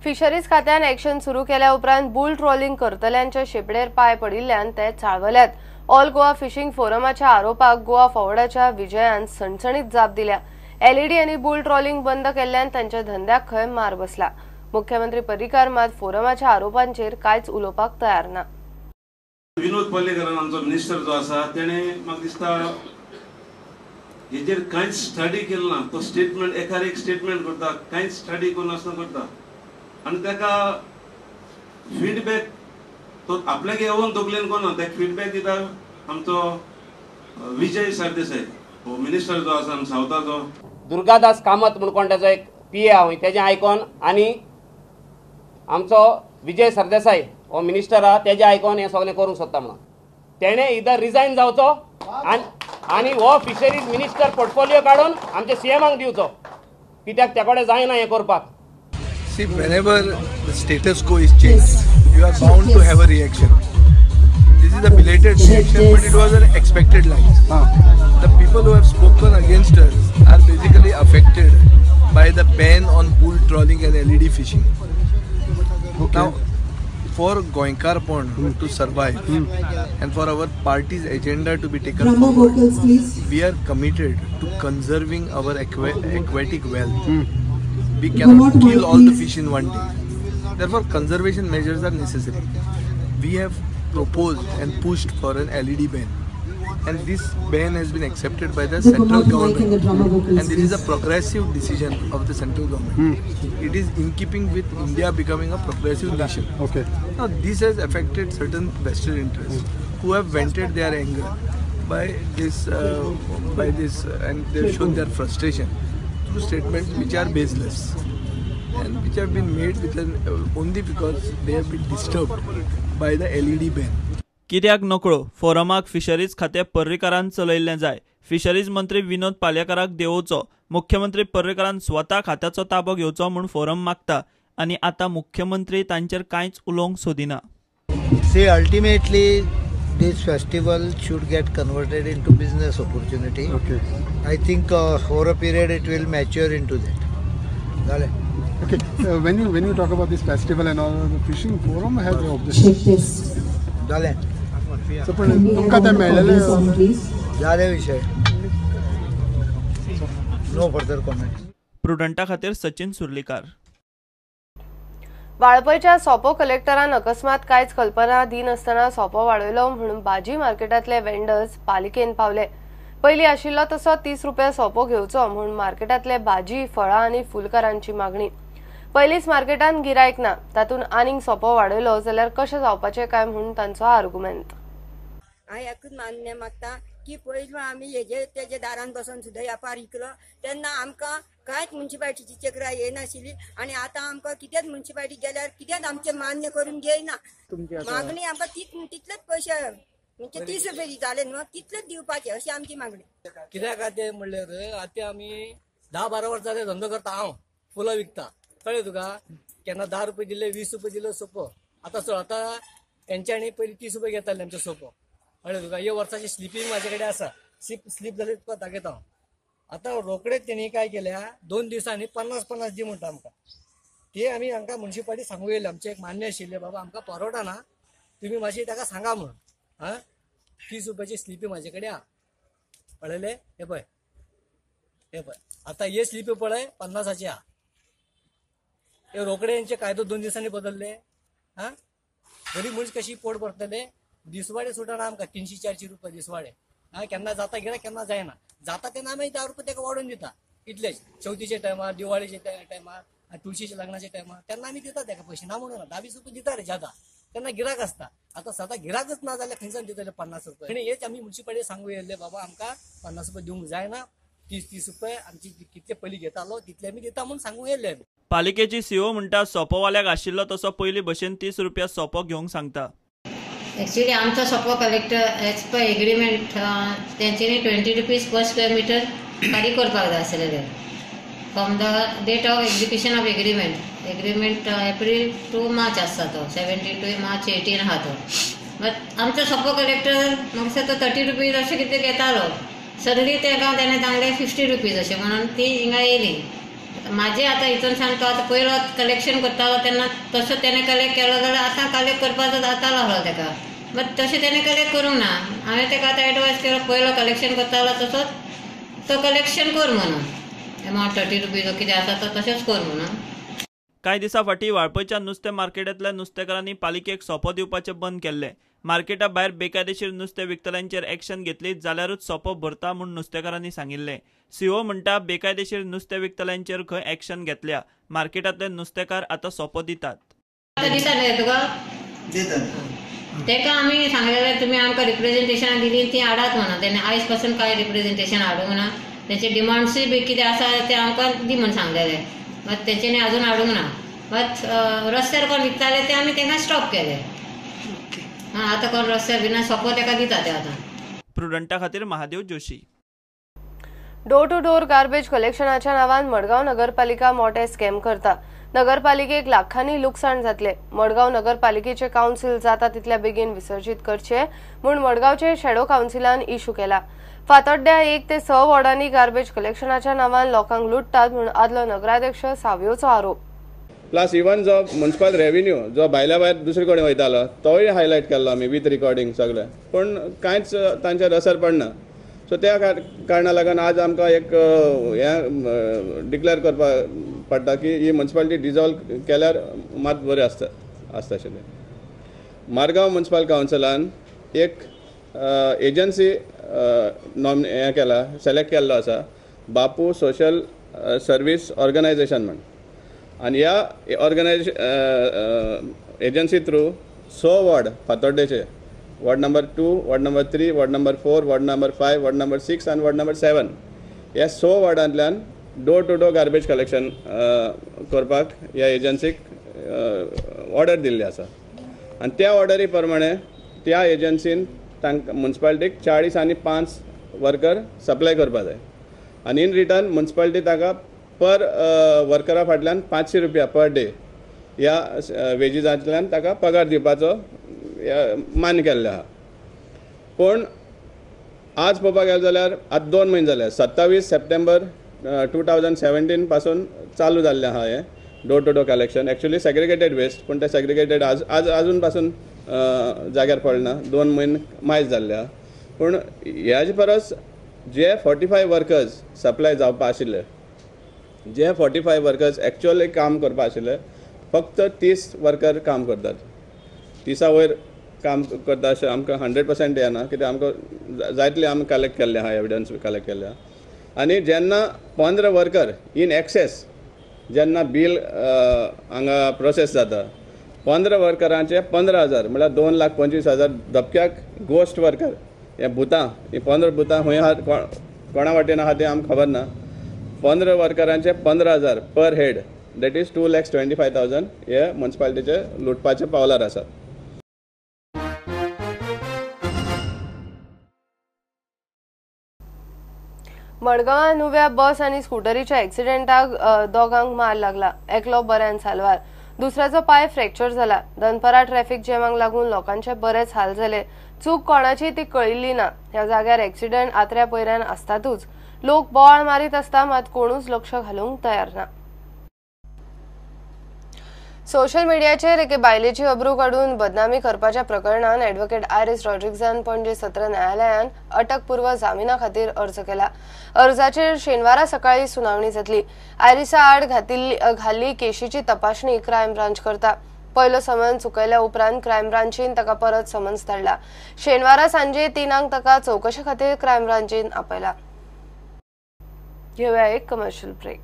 Fisheries खात्यान action सुरू केल्या उपरांत बुल ट्रॉलिंग करतल्यांच्या शेपडेर पांय पडिल्ल्यान ते चाळवल्यात. ऑल गोवा फिशिंग फोरमाच्या आरोपाक गोवा फॉरवर्डाच्या विजयान सणसणीत जाप दिल्या. एलईडी आनी बुल ट्रॉलिंग बंद केल्ल्यान तांच्या धंद्याक खंय मार बसला. मुख्यमंत्री पर्रीकार मात फोरमाच्या आरोपांचेर कांयच उलोवपाक तयार ना. विनोद पालयेकारान आमचो मिनिस्टर जो आसा तेणे म्हाका दिसता हेजेर कांयच स्टडी केलें ना. तो स्टेटमेंट एकार एक स्टेटमेंट करता, कांयच स्टडी करून करता आनी ताका फिडबॅक तो आपल्याक येवन तकलेन कोना ताका फिडबॅक दिता आमचो विजय सरदेसाय हो मिनिस्टर जो आसा आमचो सावथाचो. दुर्गादास कामत म्हूण कोण ताचो एक पी ए आहा तेजें आयकोन आनी आमचो विजय सरदेसाय हो मिनिस्टर आहा तेजें आयकोन हें सगळें करूंक सोदता म्हणून तेणें इदर रिजायन जावचो आनी हो फिशरीज मिनिस्टर पोर्टफोलियो काडून आमच्या सीएमाक दिवचो, कित्याक त्या कडेन जायना हें करपाक. See, whenever the status quo is changed, you are bound to have a reaction. This is a belated reaction, but it was an expected line. The people who have spoken against us are basically affected by the ban on bull trawling and LED fishing. Okay. Now, for Goenkarpon to survive and for our party's agenda to be taken forward, we are committed to conserving our aquatic wealth. We cannot kill all the fish in one day. Therefore, conservation measures are necessary. We have proposed and pushed for an LED ban, and this ban has been accepted by the central government. And this is a progressive decision of the central government. It is in keeping with India becoming a progressive nation. Okay. Now, this has affected certain vested interests who have vented their anger by this, and they've shown their frustration through statements which are baseless and which have been made with an, only because they have been disturbed by the LED ban. कित्याक नकळो फोरमाक fisheries खातें पर्रीकारान चलयल्लें जाय. Fisheries मंत्री विनोद पालयेकाराक देंवोवचो, मुख्यमंत्री पर्रीकारान स्वता खात्याचो ताबो घेवचो म्हूण फोरम मागता आनी आतां मुख्यमंत्री तांचेर कांयच उलोवंक सोदिना. See, ultimately this festival should get converted into business opportunity. Okay. I think over a period it will mature into that. Dale. Okay. When you talk about this festival and all, the fishing forum has an objection. Dale. So, पण तुमका ते मेळलेले जाले विषय. No further comment. प्रुडंटा खातीर सचिन सुर्लीकार. वाळपयच्या सोपो कलेक्टरान अकस्मात कांयच कल्पना दिनासतना सोपो वाडयलो म्हणून भाजी मार्केटांतले वेंडर्स पालिकेन पावले. पयलीं आशिल्लो तसो 30 रुपया सोपो घेवचो म्हूण मार्केटांतले भाजी, फळां आनी फुलकारांची मागणी. पयलींच मार्केटांत गिरायक ना, तातूंत आनीक सोपो वाडयलो जाल्यार कशें जावपाचें काय म्हूण तांचो आर्गुमेंत. हांव एकूच मान्य मागता की पयलू आमी हेजे तेजे दारान बसून सुद्दां व्यापार विकलो तेन्ना आमकां कांयच मुन्सिपालिटीची चक्रां येनाशिल्ली आनी आतां आमकां कितेंच मुन्सिपालिटी गेल्यार कितेंच आमचें मान्य करून घेयना. मागणी आमकां तितलेच पयशे म्हणजे 30 रुपया दिताले न्हू तितलेच दिवपाचे अशी आमची मागणी. कित्याक आतां म्हणल्यार आतां आमी 10-12 वर्सां जाले धंदो करता. हांव फुलां विकता, कळ्ळें तुका? केन्ना 10 रुपया दिले, 20 रुपया दिले सोपो. आतां चड आतां हेंच्यांनी पयलीं 30 रुपया घेताले आमचो सोपो, कळ्ळें तुका? हे वर्साची स्लिपींग म्हाजे कडेन आसा, स्लीप जाली तुका दाखयता हांव. आतां रोखडेच तेणी काय केल्या, 2 दिसांनी 50-50 दी म्हणटा आमकां. ते आमी हांकां मुन्सिपालिटी सांगूंक येयले, आमचें एक मान्य आशिल्लें बाबा आमकां परवडना, तुमी मातशें ताका सांगा म्हणून. आं, 30 रुपयाची स्लिपी म्हाजे कडेन आहा, पळयलें? हे पळय, हे पळय, आतां हे स्लिपी पळय 50ची आहा. हे रोखडे हेंचे कायदो 2 दिसांनी बदलले. आं, गरीब मनीस कशी पोट भरतले? दिसवाडे सुटना आमकां 300-400 रुपया दिसवाडे. आं, केन्ना जाता गिरायक, केन्ना जायना. जाता तेन्ना आमी 10 रुपया ताका वाडोवन दिता, इतलेच. चवथीच्या टायमार, दिवाळेच्या टायमार, तुळशीच्या लग्नाच्या टायमार तेन्ना आमी दिता ताका पयशे, ना म्हणून 10-20 रुपया दिता रे जादा, तेन्ना गिरायक आसता. आतां सदां गिरायकच ना जाल्यार खंयच्यान दितले 50 रुपया? आनी हेच आमी मुन्सिपालिटी सांगूं येयल्ले बाबा आमकां 50 रुपया दिवंक जायना, 30-30 रुपया आमची कितले पयलीं घेतालो तितले आमी दिता म्हूण सांगूं येयल्ले आमी. पालिकेची सीओ म्हणटा सोपोवाल्याक आशिल्लो तसो पयलीं भशेन 30 रुपया सोपो घेवंक सांगता. एक्चुअली आमचो सोपो कलेक्टर एज पर एग्रीमेंट तेंच्यांनी 20 रुपीज पर स्क्वेअर मिटर फारीक करपाक जाय आसलेले from the date of execution of agreement. Agreement April to March आसता तो, 17 to March 18 आहा तो. बट आमचो सोपो कलेक्टर म्हाका दिसता तो 30 रुपीज अशें कितें घेतालो. सडनली तेका तेणें सांगलें 50 रुपीज अशें म्हणून ती हिंगा येयली. म्हाजे आतां हितून तो आतां पयलो कलेक्शन करतालो तेन्ना तसो तेणें कलेक्ट केलो जाल्यार आतां कलेक्ट करपाचो जातालो आसलो तेका, बट तशें तेणें कलेक्ट करूंक ना. हांवें तेका आतां एडवायस केलो पयलो कलेक्शन करतालो तसोच तो कलेक्शन कर म्हणून, एमावंट 30 रुपीज कितें आसा तो तशेंच कर म्हणून. कांय दिसां फाटीं वाळपयच्या नुस्तें मार्केटांतल्या नुस्तेकारांनी पालिकेक सोपो दिवपाचें बंद केल्लें. मार्केटा भायर बेकायदेशीर नुस्तें विकतल्यांचेर एक्शन घेतली जाल्यारूच सोपो भरता म्हूण नुस्तेकारांनी सांगिल्लें. सीओ म्हणटा बेकायदेशीर नुस्तें विकतल्यांचेर खंय एक्शन घेतल्या. मार्केटांतले नुस्तेकार आतां सोपो दितात. तेका आमी सांगलेलें तुमी आमकां रिप्रेझेंटेशनां दिली ती हाडात म्हणून, तेणें आयज पासून कांय रिप्रेझेंटेशन हाडूंक ना. तेंचे डिमांड्सूय बी कितें आसा ते आमकां दी म्हूण सांगलेलें, मात तेंच्यांनी आजून हाडूंक ना. मात रस्त्यार कोण विकताले ते आमी तेंकां स्टॉप केले. आतां कोण रस्त्यार बिना सोपो तेका दिता ते आतां. प्रुडंटा खातीर Mahadev Joshi. Door to door garbage कलेक्शनाच्या नावान मडगांव नगरपालिका मोठे स्कॅम करता. नगरपालिकेक लाखांनी लुकसाण जातले. मडगांव नगरपालिकेचे कावन्सिल जाता तितल्या बेगीन विसर्जीत करचे म्हूण मडगांवचे शॅडो कावन्सिलान इश्यू केला. फातोड्ड्या 1 ते 6 वॉर्डांनी गार्बेज कलेक्शनाच्या नावान लोकांक लुटतात म्हूण आदलो नगराध्यक्ष सावयोचो आरोप. प्लस इवन जो म्युनिसिपल रेवेन्यू जो भायल्या भायर दुसरे कडेन वयतालो तोय हायलायट केल्लो आमी विथ रिकॉर्डिंग सगळें, पूण कांयच तांचेर असर पडना. सो त्या कारणा लागून आज आमकां एक हें डिक्लेअर करपाक पडटा की ही म्युनिसिपालिटी डिजॉल्व केल्यार मात बरें आसता आशिल्लें. मारगांव म्युनिसिपल कावन्सिलान एक एजन्सी हें केला, सिलेक्ट केल्लो आसा, बापू सोशल सर्वीस ऑर्गनायजेशन म्हण. आनी ह्या ऑर्गनायजेशन एजन्सी थ्रू 6 वॉर्ड फातोड्डेचे, ward number 2, ward number 3, ward number 4, ward number 5, ward number 6 आनी वॉर्ड नंबर 7 ह्या 6 वॉर्डांतल्यान door to door garbage collection करपाक ह्या एजन्सीक ऑर्डर दिल्ली आसा. आनी त्या ऑर्डरी प्रमाणे त्या एजन्सीन तांकां म्युनिसिपालिटीक 40 आनी 5 वर्कर सप्लाय करपाक जाय आनी इन रिटर्न म्युनिसिपालिटी ताका पर वर्करा फाटल्यान 500 रुपया पर डे ह्या वेजीसांतल्यान ताका पगार दिवपाचो मान्य केल्लें आसा. पूण आज पळोवपाक गेलें जाल्यार आतां 2 म्हयने जाले, 27 सप्टेंबर 2017 पासून चालू जाल्लें आसा हें door to door collection. Actually segregated waste, पूण तें सेग्रिगेटेड आज आज आजून पासून जाग्यार पडना, 2 म्हयने मायज जाल्ले आसा. पूण ह्याचे परस जे 45 वर्कर्स सप्लाय जावपा आशिल्ले, जे 45 वर्कर्स एक्चुअली काम करपा आशिल्ले, फक्त 30 वर्कर काम करतात. 30 वयर काम करता अशें आमकां 100% येना, कित्याक आमकां जायतले आमी कलेक्ट केल्ले आसा, एविडन्स कलेक्ट केल्ले आसा. आनी जेन्ना 15 वर्कर इन एक्सेस जेन्ना बील हांगा प्रोसेस जाता, 15 वर्करांचे 15,000 म्हळ्यार 2,25,000 धपक्याक गोस्ट वर्कर, हे भुतां, ही 15 भुतां खंय आहा, कोणा वाटेन आहा तें आमकां खबर ना. 15 वर्करांचे 15,000 पर हेड, that is 2,25,000 हे म्युनिसिपालिटीचे लुटपाचे पावलार आसात. मडगांवां नुव्या बस आनी स्कुटरीच्या एक्सिडेंटाक दोगांक मार लागला. एकलो बऱ्यान साल्वार, दुसऱ्याचो पांय फ्रॅक्चर जाला. दनपरां ट्रॅफिक जॅमाक लागून लोकांचे बरेच हाल जाले. चूक कोणाची ती कळिल्ली ना. ह्या जाग्यार एक्सिडेंट आत्र्या पयऱ्यान आसतातूच. लोक बोवाळ मारीत आसता, मात कोणूच लक्ष घालूंक तयार ना. सोशल मिडियाचेर एके बायलेची अब्रू काडून बदनामी करपाच्या प्रकरणान ॲडव्होकेट आयरिस रॉड्रिग्जान पणजे सत्र न्यायालयान अटकपूर्व जामिना खातीर अर्ज केला. अर्जाचेर शेनवारा सकाळी सुनावणी जातली. आयरिसा आड घाल्ली केशीची तपासणी क्रायम ब्रांच करता. पयलो समन्स चुकयल्या उपरांत क्रायम ब्रांचीन ताका परत समन्स धाडला. शेनवारा सांजे 3 ताका चवकशे खातीर क्रायम ब्रांचीन आपयला. घेवया एक कमर्शियल ब्रेक.